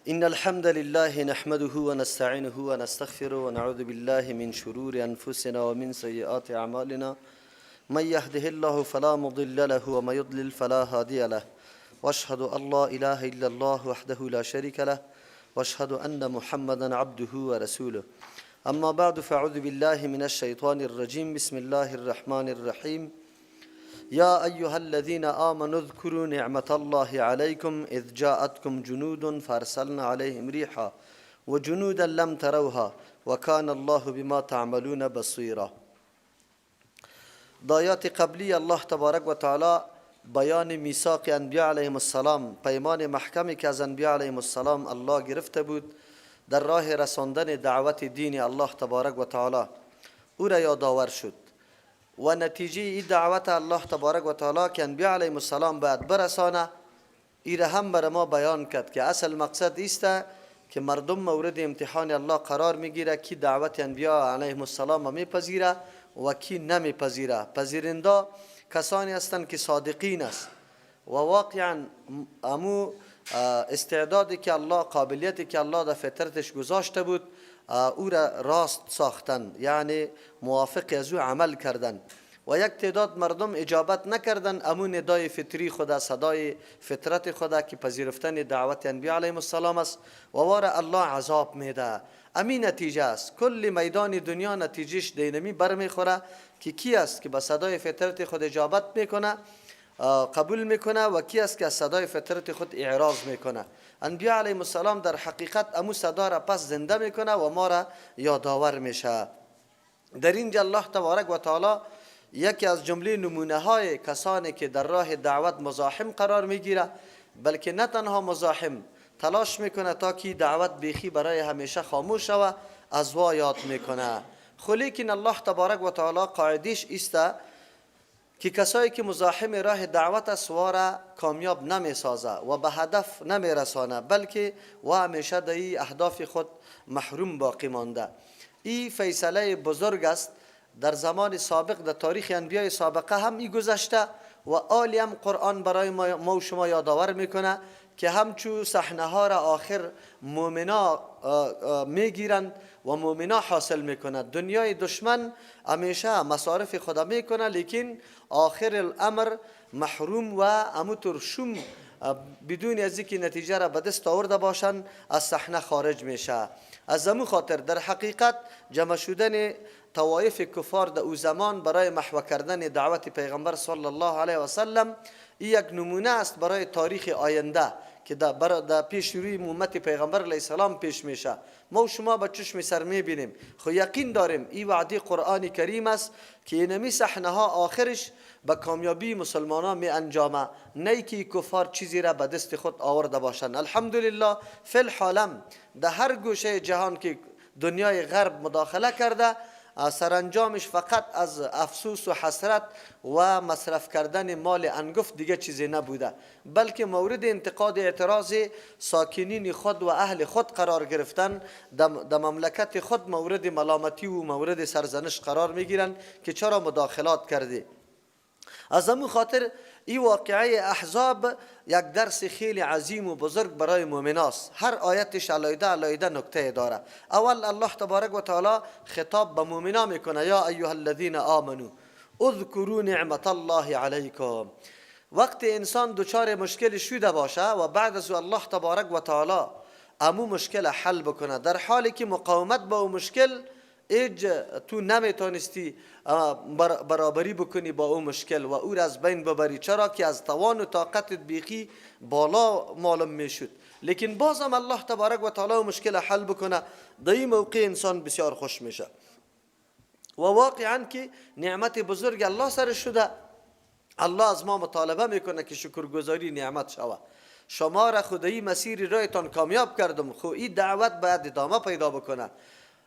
إن الحمد لله نحمده ونستعينه ونستغفره ونعوذ بالله من شرور أنفسنا ومن سيئات أعمالنا. من يهده الله فلا مضل له ومن يضلل فلا هادي له. واشهد أن لا إله إلا الله وحده لا شريك له واشهد أن محمدا عبده ورسوله. أما بعد، فأعوذ بالله من الشيطان الرجيم. بسم الله الرحمن الرحيم. يا أيها الذين آمنوا اذكروا نعمة الله عليكم إذ جاءتكم جنود فأرسلنا عليهم ريحا وجنودا لم تروها وكان الله بما تعملون بصيرا. د آیات قبلی الله تبارک و تعالی بیان میثاق انبیاء علیهم السلام، پیمان محکمی که از انبیاء علیهم السلام الله گرفته بود در راه رساندن دعوت دین الله تبارک و تعالی، او را یادآور شد و نتیجه این دعوت الله تبارک و تعالی که انبیاء علیهم السلام باید برسانه، ای را هم بر ما بیان کرد که اصل مقصد ایست که مردم مورد امتحان الله قرار میگیره، کی دعوت انبیاء علیهم السلام میپذیره و کی نمیپذیره. پذیرنده کسانی هستند که صادقین است و واقعا امو استعدادی که الله، قابلیتی که الله در فطرتش گذاشته بود، او را راست ساختن، یعنی موافق از او عمل کردن، و یک تعداد مردم اجابت نکردن امو ندای فطری خدا، صدای فطرت خدا که پذیرفتن دعوت انبیاء علیهم السلام است و وار الله عذاب میده. امی نتیجه است. کل میدان دنیا نتیجهش دینمی برمیخوره که کی است که به صدای فطرت خود اجابت میکنه، قبول میکنه و کی است که از صدای فطرت خود اعراض میکنه. انبیاء علیهم السلام در حقیقت امو صدا را پس زنده میکنه و ما را یادآور میشه. در اینجا الله تبارک و تعالی یکی از جمله نمونه های کسانی که در راه دعوت مزاحم قرار میگیره، بلکه نه تنها مزاحم، تلاش میکنه تا که دعوت بیخی برای همیشه خاموش شوه، از وا یاد میکنه. خو لیکن الله تبارک و تعالی قاعدیش ایسته که کسایی که مزاحم راه دعوت است واره کامیاب نمیسازه و به هدف نمیرسانه، بلکه و همیشه در این اهداف خود محروم باقی مانده. این فیصله بزرگ است. در زمان سابق، در تاریخ انبیای سابقه هم ای گذشته و آلی هم قرآن برای ما و شما یادآور میکنه که همچو صحنه ها را آخر مؤمنا میگیرند و مؤمنا حاصل میکنند. دنیای دشمن همیشه مصارف خدا میکنه، لیکن آخر الامر محروم و اموتر شوم، بدون از اینکه نتیجه را به دست آورده باشند، از صحنه خارج میشه. از امو خاطر در حقیقت جمع شدن طوایف کفار در او زمان برای محو کردن دعوت پیغمبر صلی الله علیه و سلم، این یک نمونه است برای تاریخ آینده که در پیش روی امت پیغمبر علیه السلام پیش میشه. ما و شما با چشم سر میبینیم، خو یقین داریم این وعده قرآن کریم است که اینمی صحنه ها آخرش به کامیابی مسلمان ها می انجامه، نه که کفار چیزی را به دست خود آورده باشند. الحمدلله، فی الحالم در هر گوشه جهان که دنیای غرب مداخله کرده، سرانجامش فقط از افسوس و حسرت و مصرف کردن مال انگفت دیگه چیزی نبوده، بلکه مورد انتقاد، اعتراض ساکنین خود و اهل خود قرار گرفتن، در مملکت خود مورد ملامتی و مورد سرزنش قرار میگیرن که چرا مداخلات کردی. از همون خاطر این واقعه احزاب یک درس خیلی عظیم و بزرگ برای مؤمناست. هر آیتش علیده علیده نکته داره. اول الله تبارک و تعالی خطاب به مؤمنا میکنه: یا ایها الذین آمنوا اذکروا نعمت الله علیکم. وقتی انسان دچار مشکل شده باشه و بعد از الله تبارک و تعالی امو مشکل حل بکنه، در حالی که مقاومت با او مشکل ایج تو نمیتونستی برابری بکنی با او مشکل و او را از بین ببری، چرا که از توان و طاقتت بیخی بالا معلوم میشد، لیکن بازم الله تبارک و تعالی مشکل حل بکنه، در این موقع انسان بسیار خوش میشه و واقعا که نعمت بزرگ الله سر شده. الله از ما مطالبه میکنه که شکرگزاری نعمت شوه. شما را خدایی مسیر رایتان کامیاب کردم، خو این دعوت باید ادامه پیدا بکنه،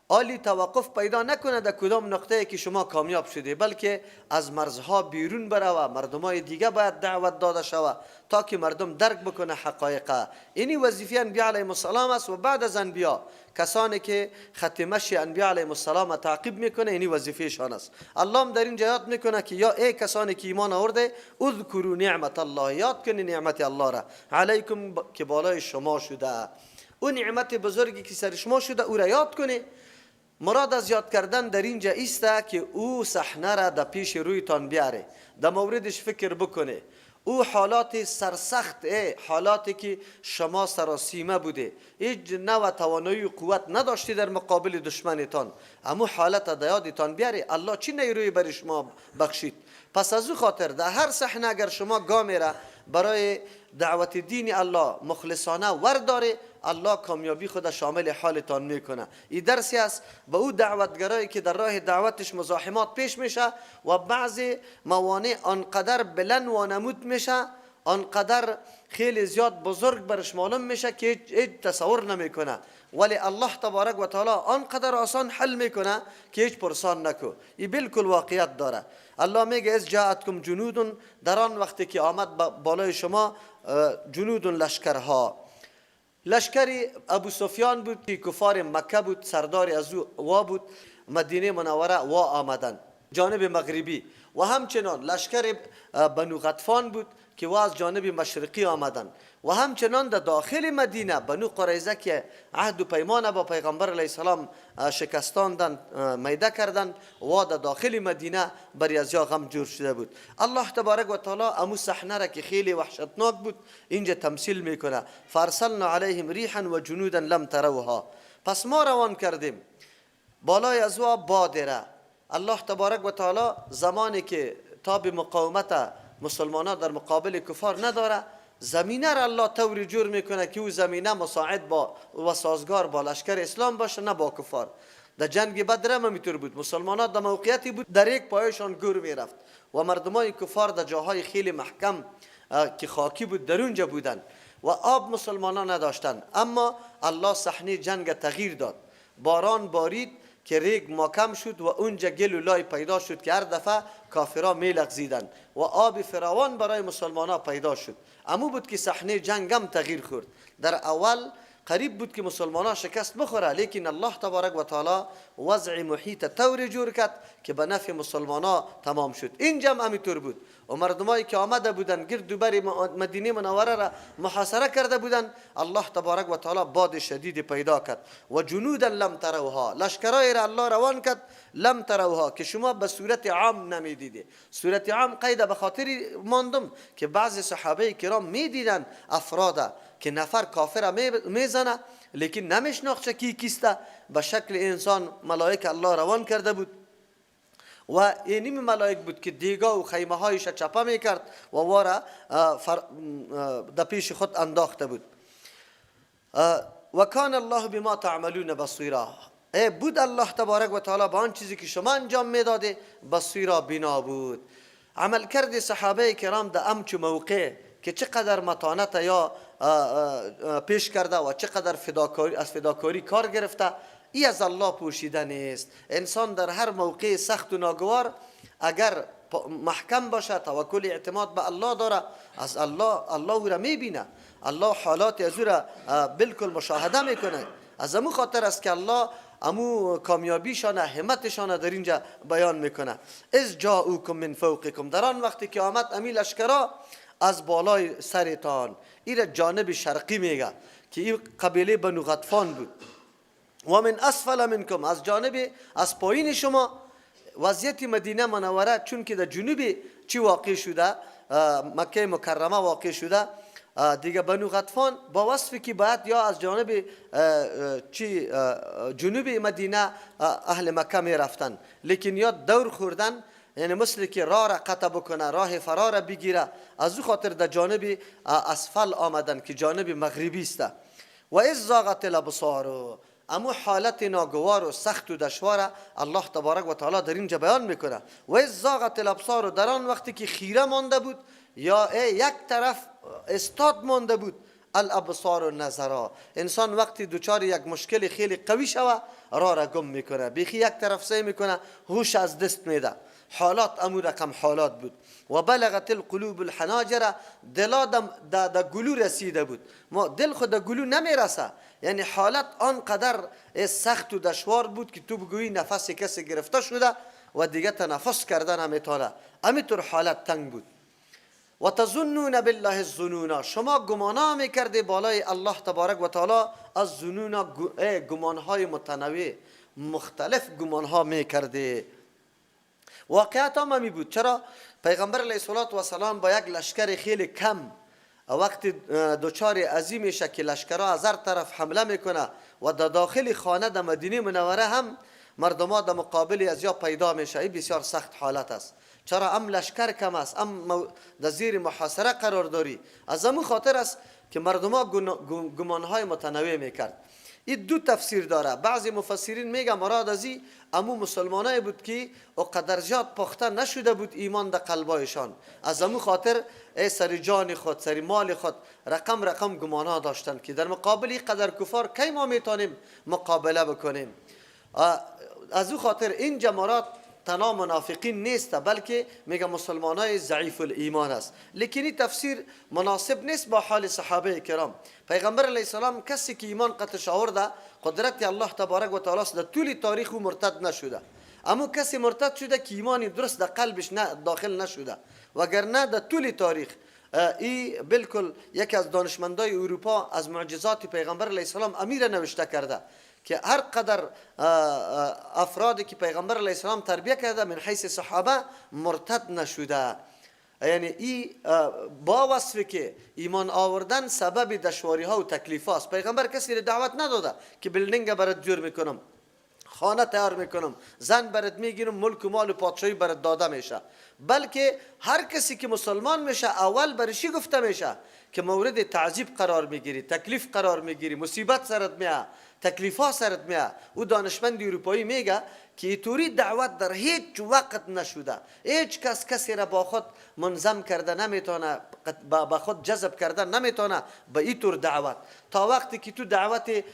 آلی توقف پیدا نکنه در کدام نقطه که شما کامیاب شده، بلکه از مرزها بیرون بره و مردمای دیگه باید دعوت داده شوه تا که مردم درک بکنه حقایقه. اینی وظیفه انبیاء علیهم السلام است و بعد از انبیا کسانی که خط مشی انبیاء علیهم السلام تعقیب میکنه، اینی وظیفهشان است. الله هم در اینجا یاد میکنه که یا ای کسانی که ایمان آورده، اذکروا نعمت الله، یاد کنی نعمت الله را، علیکم، که بالای شما شده. او نعمت بزرگی که سر شما شده او را یاد کنه. مراد از یاد کردن در اینجا ایسته که او صحنه را در پیش رویتان بیاره، در موردش فکر بکنه. او حالات سرسخت، حالاتی که شما سراسیمه بوده، هیچ نوع توانایی و قوت نداشتی در مقابل دشمنتان، امو حالت در یادتان بیاره الله چی نیروی بر شما بخشید. پس از او خاطر در هر صحنه اگر شما گامی را برای دعوت دین الله مخلصانه ورداره، الله کامیابی خود شامل حالتان میکنه. این درسی است به او دعوتگرایی که در راه دعوتش مزاحمات پیش میشه و بعضی موانع آنقدر بلند و نمود میشه، آنقدر خیلی زیاد بزرگ برش معلوم میشه که هیچ تصور نمیکنه، ولی الله تبارک و تعالی آنقدر آسان حل میکنه که هیچ پرسان نکو. این بالکل واقعیت داره. الله میگه از جاءتکم جنود، در آن وقتی که آمد بالای شما جنود لشکرها. لشکری ابو سفیان بود که کفار مکه بود، سردار از او وا بود، مدینه منوره وا آمدن جانب مغربی، و همچنان لشکر بنو غطفان بود که وا از جانب مشرقی آمدن، و همچنان در داخل مدینه بنو قریظه که عهد و پیمان با پیغمبر علیه السلام شکستاندن، میده کردن، و در داخل مدینه بر از یا غم جور شده بود. الله تبارک و تعالی امو صحنه را که خیلی وحشتناک بود اینجا تمثیل میکنه. فارسلنا علیهم ریحا و جنودا لم تروها، پس ما روان کردیم بالای از وا بادره. الله تبارک و تعالی زمانی که تاب مقاومت مسلمانان در مقابل کفار نداره، زمینه را الله طوری جور میکنه که او زمینه مساعد با و سازگار با لشکر اسلام باشه، نه با کفار. در جنگ بدر هم اینطور بود، مسلمانان در موقعیتی بود در یک پایشان گور میرفت و مردمای کفار در جاهای خیلی محکم که خاکی بود در اونجا بودن و آب مسلمانان نداشتن. اما الله صحنه جنگ تغییر داد، باران بارید که ریگ ماکم شد و اونجا گل و لای پیدا شد که هر دفعه کافرها میلغزیدن و آب فراوان برای مسلمان پیدا شد. امو بود که صحنه جنگ هم تغییر خورد. در اول قریب بود که مسلمان ها شکست بخوره، لیکن الله تبارک و تعالی وضع محیط طوری جور کرد که به نفع مسلمان ها تمام شد. اینجا هم همینطور بود و مردمایی که آمده بودن گرد و بر مدینه منوره را محاصره کرده بودن، الله تبارک و تعالی باد شدید پیدا کرد و جنودا لم تروها، لشکرای را الله روان کرد لم تروها که شما به صورت عام نمیدیده. صورت عام قید به خاطر ماندم که بعضی صحابه کرام میدیدن افراد که نفر کافر میزنه لیکن نمیشناخت کی کیسته، به شکل انسان ملائک الله روان کرده بود و اینیم ملائک بود که دیگا و خیمه هایش چپه میکرد و وارا در پیش خود انداخته بود. و کان الله بما تعملون بصیرا، ای بود الله تبارک و تعالی با آن چیزی که شما انجام میداده بصیرا، بینا بود. عمل کرد صحابه کرام در امچ موقع که چقدر متانت یا پیش کرده و چقدر فداکاری از فداکاری کار گرفته، ای از الله پوشیده نیست. انسان در هر موقع سخت و ناگوار اگر محکم باشه، توکل اعتماد به الله داره، از الله الله او را میبینه، الله حالات از او را بالکل مشاهده میکنه. از امو خاطر است که الله امو کامیابیشان همتشان در اینجا بیان میکنه. از جاءوکم من فوقکم، در آن وقتی که آمد امی لشکرا از بالای سرتان، این جانب شرقی میگه که این قبیله بنو غطفان بود، و من اسفل منکم، از جانب از پایین شما. وضعیت مدینه منوره چون که در جنوب چی واقع شده، مکه مکرمه واقع شده، دیگه بنو غطفان با وصفی که باید یا از جانب چی جنوب مدینه اهل مکه می رفتن، لیکن یا دور خوردن، یعنی مثل که راه را قطع بکنه، راه فرار را بگیره، از او خاطر در جانب اسفل آمدن که جانب مغربی است. و اذ زاغت الابصار، امو حالت ناگوار و سخت و دشوار الله تبارک و تعالی در اینجا بیان میکنه. و اذ زاغت الابصار، در آن وقتی که خیره مانده بود یا یک طرف استاد مانده بود، الابصار و نظرا، انسان وقتی دچار یک مشکل خیلی قوی شوه راه را گم میکنه، بیخی یک طرف سعی میکنه، هوش از دست میده. حالات امو رقم حالات بود. و بلغت القلوب الحناجر، دلا د گلو رسیده بود، ما دل خود د گلو نمیرسه، یعنی حالت آنقدر سخت و دشوار بود که تو بگویی نفس کسی گرفته شده و دیگه تنفس کردن نمیتونه، همینطور حالت تنگ بود. و تظنون بالله الظنونا، شما گمانا میکردی بالای الله تبارک و تعالی از ظنونا، گمانهای متنوع مختلف گمانها میکردی. واقعیت هم می بود. چرا؟ پیغمبر علیه الصلاة والسلام با یک لشکر خیلی کم وقتی دچار عظیم میشه که لشکرها از هر طرف حمله میکنه و در داخل خانه در مدینه منوره هم مردما در مقابل از یا پیدا میشه، این بسیار سخت حالت است. چرا؟ ام لشکر کم است، ام در زیر محاصره قرار داری. از همون خاطر است که مردما گمانهای متنوع میکرد. این دو تفسیر داره. بعضی مفسرین میگه مراد از این امو مسلمانای بود که او قدر زیاد پخته نشده بود ایمان در قلبایشان، از امو خاطر ای سر جان خود سر مال خود رقم رقم گمانا داشتن که در مقابل این قدر کفار کی ما میتونیم مقابله بکنیم. از او خاطر اینجا مراد تنها منافقین نیست، بلکه میگه مسلمانای ضعیف الایمان است. لیکن این تفسیر مناسب نیست با حال صحابه کرام. پیغمبر علیه السلام کسی که ایمان قطش آورده، قدرت الله تبارک و تعالی در طول تاریخ او مرتد نشده. اما کسی مرتد شده که ایمانی درست در قلبش نه داخل نشده، وگرنه در طول تاریخ ای بالکل یکی از دانشمندای اروپا از معجزات پیغمبر علیه السلام امیر نوشته کرده که هر قدر افرادی که پیغمبر علیه السلام تربیه کرده من حیث صحابه مرتد نشده. یعنی ای با وصف که ایمان آوردن سبب دشواری ها و تکلیف هاست. پیغمبر کسی را دعوت نداده که building برات جور میکنم، خانه تیار میکنم، زن برات میگیرم، ملک و مال و پادشاهی برات داده میشه، بلکه هر کسی که مسلمان میشه اول برشی گفته میشه که مورد تعذیب قرار میگیری، تکلیف قرار میگیری، مصیبت سرت میاد، تکلیف ها سرت میاد. او دانشمند اروپایی میگه که اینطوری دعوت در هیچ وقت نشده، هیچ کس کسی را با خود منظم کرده نمیتونه، با خود جذب کرده نمیتونه به اینطور دعوت. تا وقتی که تو دعوت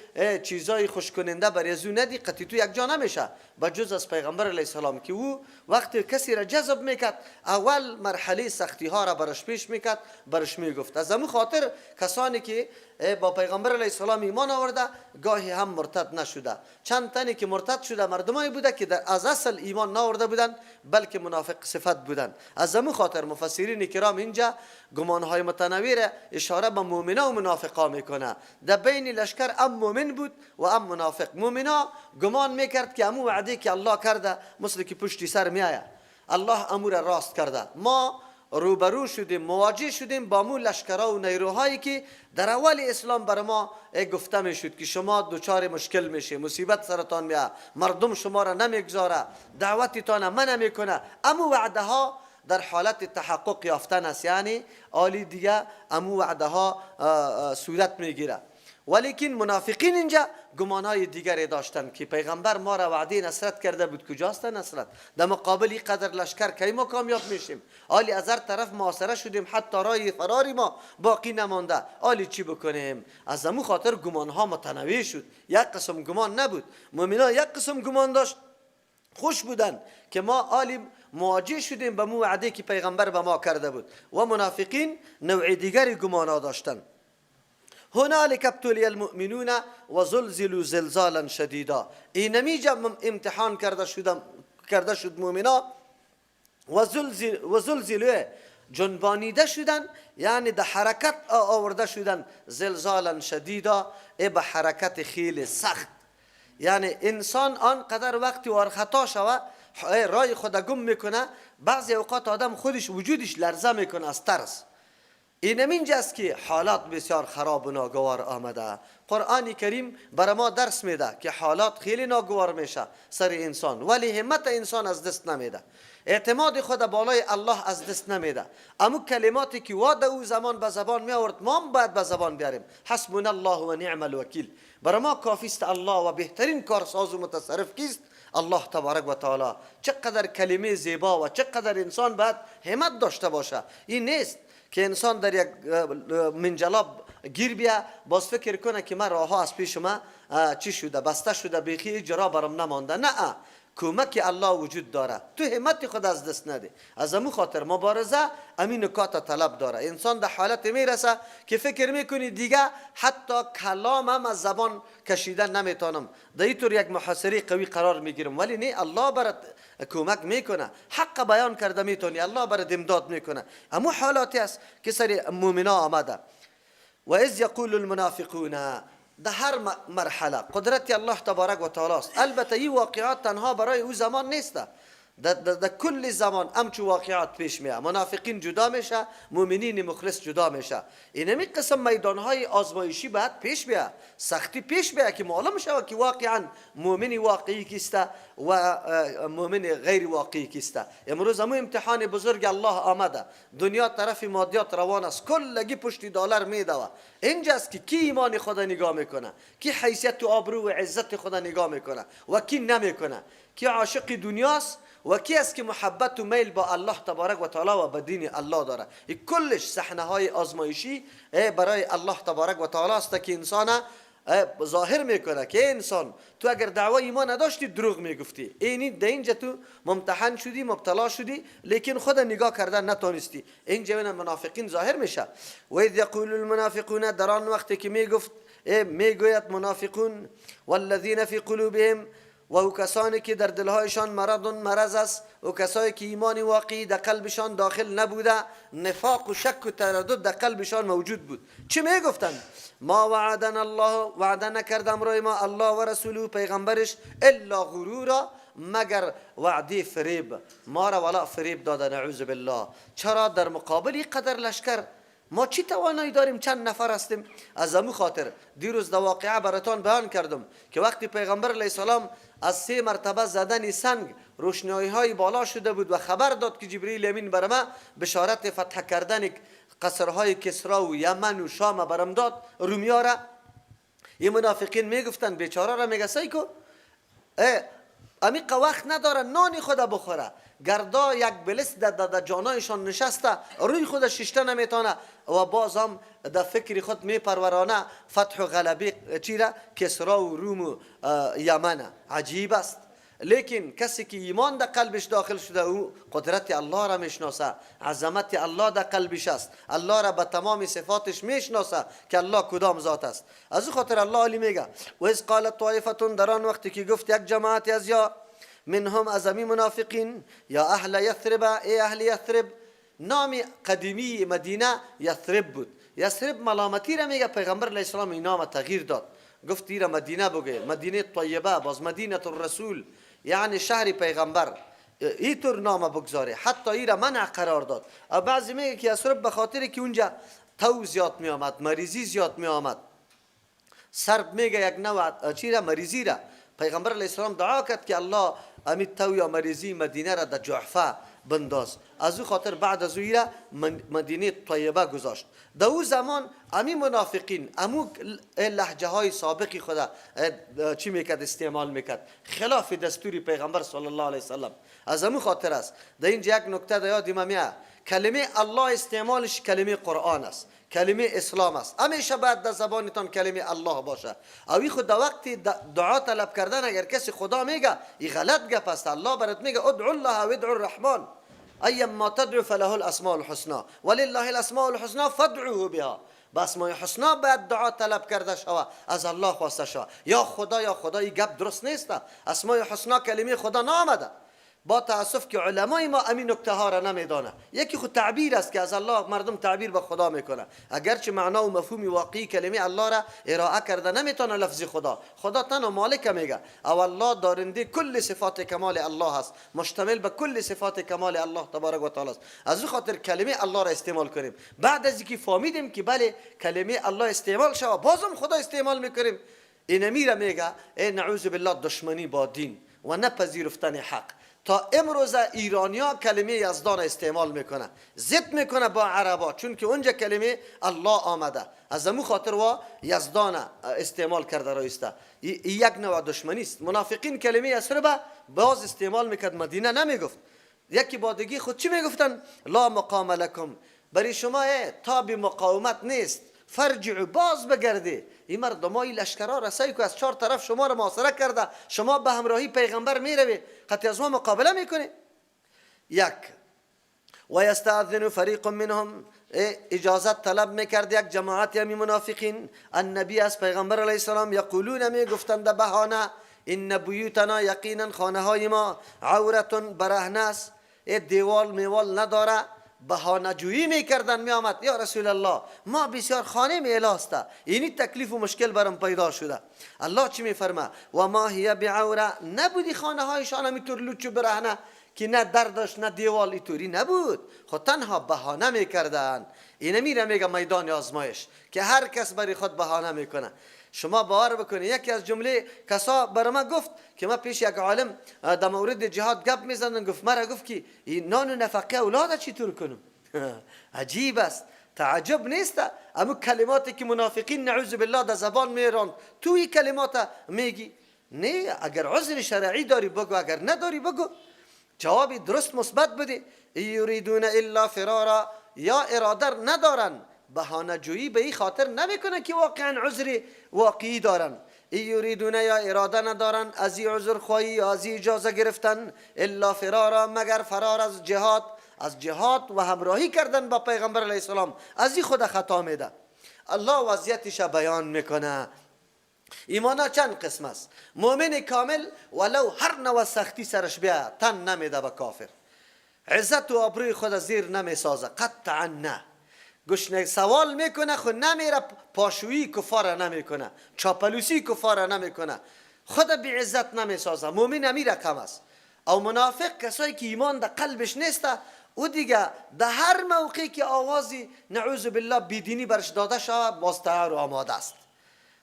چیزای خوشکننده بر ازو ندی، قطعی تو یک جا نمیشه، به جز از پیغمبر علیه السلام که او وقتی کسی را جذب میکرد اول مرحله سختی ها را برش پیش میکرد، برش میگفت. از همون خاطر کسانی که با پیغمبر علیه السلام ایمان آورده گاهی هم مرتد نشده. چند تنی که مرتد شده مردمایی بوده که در از اصل ایمان نآورده بودند، بلکه منافق صفت بودند. از همون خاطر مفسرین کرام اینجا گمانهای متنوع را اشاره به مؤمنا و منافقا میکنه. در بین لشکر ام مؤمن بود و ام منافق. مؤمنا گمان میکرد که امو وعده که الله کرده مثل که پشتی سر میآید، الله امور راست کرده. ما روبرو شدیم، مواجه شدیم با مو لشکرها و نیروهایی که در اول اسلام بر ما گفته میشد که شما دچار مشکل میشه، مصیبت سرتان میاد، مردم شما را نمیگذاره، دعوتتان منع میکنه. امو وعده ها در حالت تحقق یافتن است، یعنی آلی دیگه امو وعده ها صورت میگیره. ولیکن منافقین اینجا گمانهای دیگری داشتند که پیغمبر ما را وعده نصرت کرده بود، کجاست نصرت؟ در مقابل این قدر لشکر کی ما کامیاب میشیم؟ آلی از هر طرف محاصره شدیم، حتی رای فراری ما باقی نمانده، آلی چی بکنیم؟ از همون خاطر گمانها متنوع شد. یک قسم گمان نبود، مؤمنا یک قسم گمان داشت، خوش بودن که ما آلی مواجه شدیم به مو وعده که پیغمبر به ما کرده بود، و منافقین نوع دیگری گمانها داشتند. هنالك ابتلي المؤمنون وزلزلوا زلزالا شدیدا. اینمیجا امتحان کرده شد مؤمنا، وزلزلوا جنبانیده شدن، یعنی در حرکت آورده شدن، زلزالا شدیدا، ای به حرکت خیلی سخت. یعنی انسان آنقدر وقتی وار خطا شوه رای خود گم میکنه، بعضی اوقات آدم خودش وجودش لرزه میکنه از ترس. اینم اینجاست که حالات بسیار خراب و ناگوار آمده. قرآن کریم برای ما درس میده که حالات خیلی ناگوار میشه سر انسان، ولی همت انسان از دست نمیده، اعتماد خود بالای الله از دست نمیده. اما کلماتی که واده او زمان به زبان می آورد ما هم باید به زبان بیاریم، حسبنا الله و نعم الوکیل. برای ما کافی است الله و بهترین کارساز و متصرف کیست؟ الله تبارک و تعالی. چقدر کلمه زیبا و چقدر انسان باید همت داشته باشه. این نیست که انسان در یک منجلاب گیر بیا باز فکر کنه که من راه از پیش ما چی شده، بسته شده، بیخی اجرا برم نمانده. نه، کمک الله وجود داره. تو همت خود از دست نده. از امو خاطر مبارزه امین نکات طلب داره. انسان در حالت میرسه که فکر میکنی دیگه حتی کلامم از زبان کشیدن نمیتونم، در اینطور یک محاصره قوی قرار میگیرم، ولی نه، الله برات کمک میکنه، حق بیان کرده میتونی، الله برات امداد میکنه. امو حالاتی است که سر مؤمنا آمده. و اذ یقول المنافقون، در هر مرحله قدرت الله تبارک و تعالی است. البته این واقعات تنها برای او زمان نیست، در کل زمان همچو واقعات پیش میاد. منافقین جدا میشه، مؤمنین مخلص جدا میشه. اینمی قسم میدانهای آزمایشی باید پیش بیاد، سختی پیش بیاد که معلوم شود که واقعا مؤمن واقعی کیست و مؤمن غیر واقعی کیست. امروز همو امتحان بزرگ الله آمده، دنیا طرف مادیات روان است، کلگی پشت دلار میدوه. اینجاست که کی ایمان خدا نگاه میکنه، کی حیثیت و آبرو و عزت خدا نگاه میکنه و کی نمیکنه، کی عاشق دنیاست و کی است که محبت و میل با الله تبارک و تعالی و به دین الله داره. این کلش صحنه های آزمایشی برای الله تبارک و تعالی است که انسان ظاهر میکنه که انسان تو اگر دعوای ایمان نداشتی دروغ میگفتی، اینی در اینجا تو ممتحن شدی، مبتلا شدی، لیکن خود نگاه کردن نتونستی. اینجا این منافقین ظاهر میشه. و اذ یقول المنافقون، در آن وقتی که میگفت میگوید منافقون، والذین فی قلوبهم، و او کسانی که در دلهایشان مرض مرض است، و کسایی که ایمان واقعی در قلبشان داخل نبوده، نفاق و شک و تردد در قلبشان موجود بود. چی میگفتند؟ ما وعدنا الله، وعده نکرد امرای ما الله و رسوله پیغمبرش، الا غرورا، مگر وعده فریب. ما را ولا فریب داده، نعوذ بالله. چرا در مقابل این قدر لشکر ما چی توانایی داریم؟ چند نفر هستیم. از امو خاطر دیروز در واقعه براتان بیان کردم که وقتی پیغمبر علیه السلام از 3 مرتبه زدن سنگ روشنایی های بالا شده بود و خبر داد که جبرئیل امین بر ما بشارت فتح کردن قصرهای کسرا و یمن و شام برم داد، رومیا را این منافقین میگفتن بیچاره را میگه سعی کو امیق وقت نداره نانی خدا بخوره، گردا یک بلس در جانایشان نشسته، روی خود ششته نمیتونه و باز هم در فکر خود میپرورانه فتح و غلبه چیره کسرا و روم و یمن. عجیب است. لیکن کسی که ایمان در قلبش داخل شده، او قدرت الله را میشناسه، عظمت الله در قلبش است، الله را به تمام صفاتش میشناسه که الله کدام ذات است. از او خاطر الله علی میگه و اذ قالت طائفه، در آن وقتی که گفت یک جماعت از یا منهم از امی منافقین، یا اهل یثرب، ای اهل یثرب. نام قدیمی مدینه یثرب بود. یثرب ملامتی را میگه. پیغمبر علیه السلام این نام تغییر داد، گفت ایرا مدینه بگه، مدینه طیبه، باز مدینه الرسول، یعنی شهر پیغمبر، اینطور نام بگذاره. حتی ایرا منع قرار داد. بعضی میگه که یثرب به خاطر که اونجا تو زیاد می آمد، مریضی زیاد می آمد، سرب میگه یک نوع چی را مریضی را. پیغمبر علیه السلام دعا کرد که الله امید تو یا مریضی مدینه را در جعفه بنداز. از او خاطر بعد از او را مدینه طیبه گذاشت. در او زمان امی منافقین امو لهجه های سابقی خدا چی میکرد؟ استعمال میکرد خلاف دستوری پیغمبر صلی الله علیه وسلم. از امو خاطر است در اینجا یک نکته در یاد ما میاد، کلمه الله استعمالش کلمه قرآن است، کلمه اسلام است. همیشه باید در زبانتان کلمه الله باشه. اوی خود در وقت دعا طلب کردن اگر کسی خدا میگه این غلط گپ است. الله برات میگه ادعو الله و ادعو الرحمن ایما تدعو فله الاسماء الحسنى ولله الاسماء الحسنى فادعوه بها. با اسماء حسنا باید دعا طلب کرده شوه، از الله خواسته شوه. یا خدا یا خدا، این گپ درست نیست. اسماء حسنا کلمه خدا نامده. با تاسف که علمای ما امین نکته ها را نمیدانه. یکی خود تعبیر است که از الله مردم تعبیر به خدا میکنه، اگرچه معنا و مفهوم واقعی کلمه الله را ارائه کرده نمیتونه لفظ خدا. خدا تنها مالک میگه، او الله دارنده کل صفات کمال الله است، مشتمل به کل صفات کمال الله تبارک و تعالی است. از او خاطر کلمه الله را استعمال کنیم. بعد از اینکه فهمیدیم که بله کلمه الله استعمال شوه، بازم خدا استعمال میکنیم. اینمی را میگه ای نعوذ بالله دشمنی با دین و نپذیرفتن حق. تا امروز ایرانیا کلمه یزدان استعمال میکنه، ضد میکنه با عربا، چون که اونجا کلمه الله آمده. از امو خاطر وا یزدان استعمال کرده رایسته. یک نوع دشمنی است. منافقین کلمه یثرب باز استعمال میکرد، مدینه نمیگفت. یکی بادگی خود چی میگفتن؟ لا مقام لکم، برای شما تاب مقاومت نیست، فرجعوا، باز بگردی. این مردمای لشکرها رسایی که از چهار طرف شما را محاصره کرده، شما به همراهی پیغمبر میروی، قطعی از ما مقابله میکنی. یک و یستأذن فریق منهم، اجازت طلب میکرد یک جماعت یمی منافقین النبی از پیغمبر علیه السلام، یقولون میگفتند بهانه ان بیوتنا، یقینا خانه های ما عورتون برهنه است، دیوال میوال نداره. بهانه جویی میکردن، میآمد یا رسول الله ما بسیار خانه میلاسته، اینی تکلیف و مشکل برام پیدا شده. الله چی میفرما؟ و ما هی بعوره، نبودی خانه هایشان همیطور لوچ و برهنه که نه در داشت نه دیوال، اینطوری نبود، خود تنها بهانه میکردن. اینه میره میگه میدان آزمایش که هر کس برای خود بهانه میکنه. شما باور بکنید یکی از جمله کسا برای ما گفت که ما پیش یک عالم در مورد جهاد گپ میزدن، گفت مرا گفت که این نان و نفقه اولاد چطور کنم؟ عجیب است، تعجب نیست اما کلماتی که منافقین نعوذ بالله در زبان میران، تو این کلمات میگی؟ نه، اگر عذر شرعی داری بگو، اگر نداری بگو، جواب درست مثبت بده. یریدون الا فرارا، یا اراده ندارن، بهانه جویی به این خاطر نمیکنه که واقعا عذر واقعی دارن. یریدون یا اراده ندارن از این عذر خواهی یا از این اجازه گرفتن، الا فرارا، مگر فرار از جهاد، از جهاد و همراهی کردن با پیغمبر علیه السلام، از این خود خطا میده. الله وضعیتش بیان میکنه. ایمانا چند قسم است؟ مؤمن کامل ولو هر نوع سختی سرش بیا تن نمیده به کافر، عزت و آبروی خود زیر نمیسازه قطعا، نه گشنه سوال میکنه خود نمیره، پاشویی کفار نمیکنه، چاپلوسی کفار نمیکنه، خود بی عزت نمیسازه. مؤمن امی رقم است. او منافق کسایی که ایمان در قلبش نیست، او دیگه در هر موقعی که آوازی نعوذ بالله بیدینی برش داده شود باز تیار و آماده است.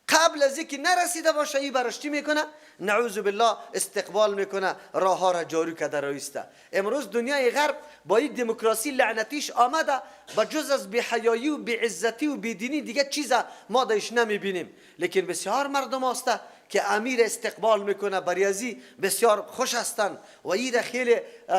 قبل از اینکه نرسیده باشه ای برش چی میکنه؟ نعوذ بالله استقبال میکنه، راه ها را جارو کرده رایسته. امروز دنیای غرب با این دموکراسی لعنتیش آمده، با جز از بی‌حیایی و بی‌عزتی و بیدینی دیگه چیز ما دایش نمیبینیم. لیکن بسیار مردم هسته که امیر استقبال میکنه، بریازی بسیار خوش هستند و این را خیلی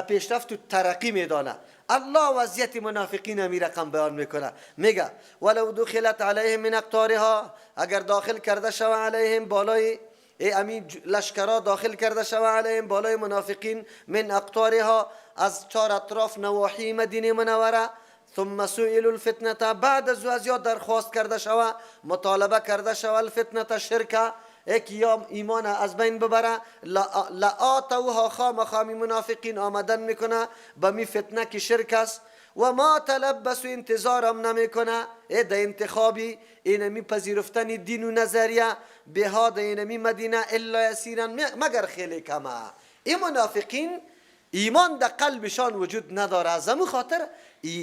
پیشرفت و ترقی میدانه. الله وضعیت منافقین امی رقم بیان میکنه، میگه ولو دخلت علیهم من اقطارها، اگر داخل کرده شوه علیهم بالای ای امی لشکرها داخل کرده شوه علیهم بالای منافقین من اقطارها، از چهار اطراف نواحی مدینه منوره، ثم سئلوا الفتنه، بعد از یا درخواست کرده شوه، مطالبه کرده شوه الفتنه شرکه، یک یا ایمان از بین ببره، لآتوها خامخامی منافقین آمدن میکنه به می فتنه که شرک است، و ما تلبسوا انتظارم نمیکنه ای در انتخابی اینمی پذیرفتن دین و نظریه بها در اینمی مدینه الا یسیرا، مگر خیلی کمه. این منافقین ایمان در قلبشان وجود نداره، از همون خاطر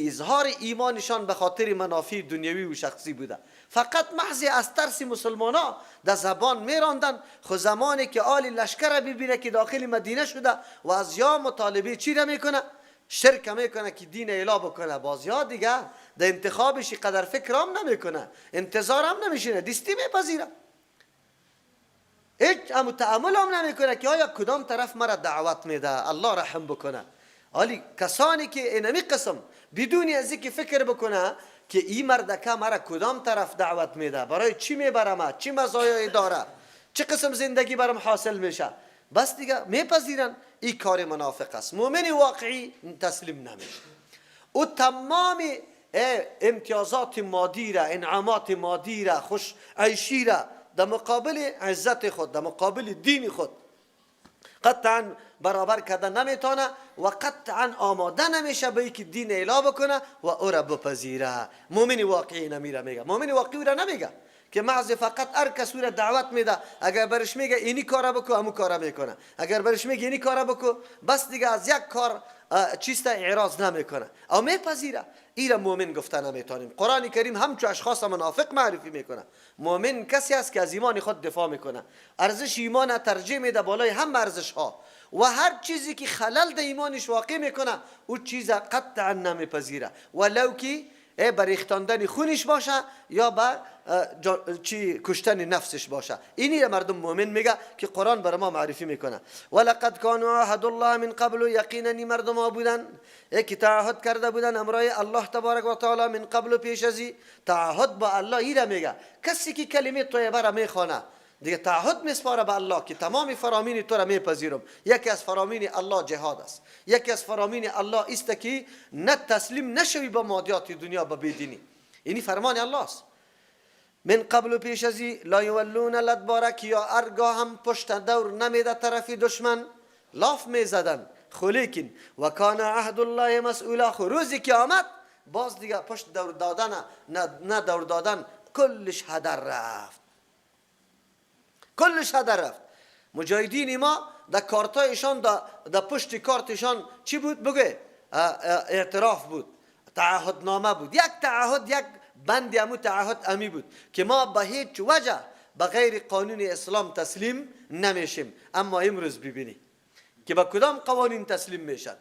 اظهار ایمانشان به خاطر منافع دنیوی و شخصی بوده، فقط محض از ترس مسلمان ها در زبان میراندن. خو زمانی که آل لشکر ببینه که داخل مدینه شده و از یا مطالبه چی را میکنه؟ شرک میکنه که دین اعلا بکنه، باز یا دیگه در انتخابش قدر فکر هم نمیکنه، انتظار هم نمیشینه، دستی میپذیره، هیچ هم تأمل هم نمیکنه که آیا کدام طرف مرا دعوت میده. الله رحم بکنه آلی کسانی که اینمی قسم بدون از اینکه فکر بکنه که این مردکه مرا کدام طرف دعوت میده، برای چی میبرم، چی مزایایی داره، چه قسم زندگی برام حاصل میشه، بس دیگه میپذیرن. این کار منافق است. مؤمن واقعی تسلیم نمیشه، او تمام امتیازات مادی را، انعامات مادی را، خوش عیشی را در مقابل عزت خود، در مقابل دین خود قطعا برابر کرده نمیتونه و قطعا آماده نمیشه به اینکه دین اعلا بکنه و او را بپذیره. مؤمن واقعی نمیره میگه، مؤمن واقعی را نمیگه که محض فقط هر کس او را دعوت میده، اگر برش میگه اینی کارا بکو همون کارا میکنه، اگر برش میگه اینی کارا بکو بس دیگه از یک کار چیست اعراض نمیکنه او میپذیره. ای را مؤمن گفته نمیتونیم. قرآن کریم همچو اشخاص منافق معرفی میکنه. مؤمن کسی است که از ایمان خود دفاع میکنه، ارزش ایمان ترجیح میده بالای هم ارزش ها، و هر چیزی که خلل در ایمانش واقع میکنه او چیز قطعا نمیپذیره، ولو که به ریختاندن خونش باشه یا به چی کشتن نفسش باشه. اینی را مردم مؤمن میگه که قرآن بر ما معرفی میکنه. ولقد كانوا عهد الله من قبل، یقینا مردم ها بودن که تعهد کرده بودن امرای الله تبارک و تعالی من قبل پیش ازی. تعهد با الله ای را میگه کسی که کلمه طیبه را میخوانه دیگه تعهد میسپاره به الله که تمام فرامین تو را میپذیرم. یکی از فرامین الله جهاد است، یکی از فرامین الله است که نه تسلیم نشوی به مادیات دنیا، به بیدینی. اینی فرمان الله است. من قبل پیش ازی لا یولون الادبار، که یا ارگاه هم پشت دور نمیده طرف دشمن، لاف میزدن. خلیکن و کان عهد الله مسئولا، خو روزی که آمد باز دیگه پشت دور دادن نه دور دادن، کلش هدر رفت، کلش هدر رفت. مجاهدین ما در کارتایشان، در پشت کارتشان چی بود؟ بگه اعتراف بود، تعهدنامه بود. یک تعهد، یک بند امو تعهد امی بود که ما به هیچ وجه به غیر قانون اسلام تسلیم نمیشیم. اما امروز ببینی که به کدام قوانین تسلیم میشن.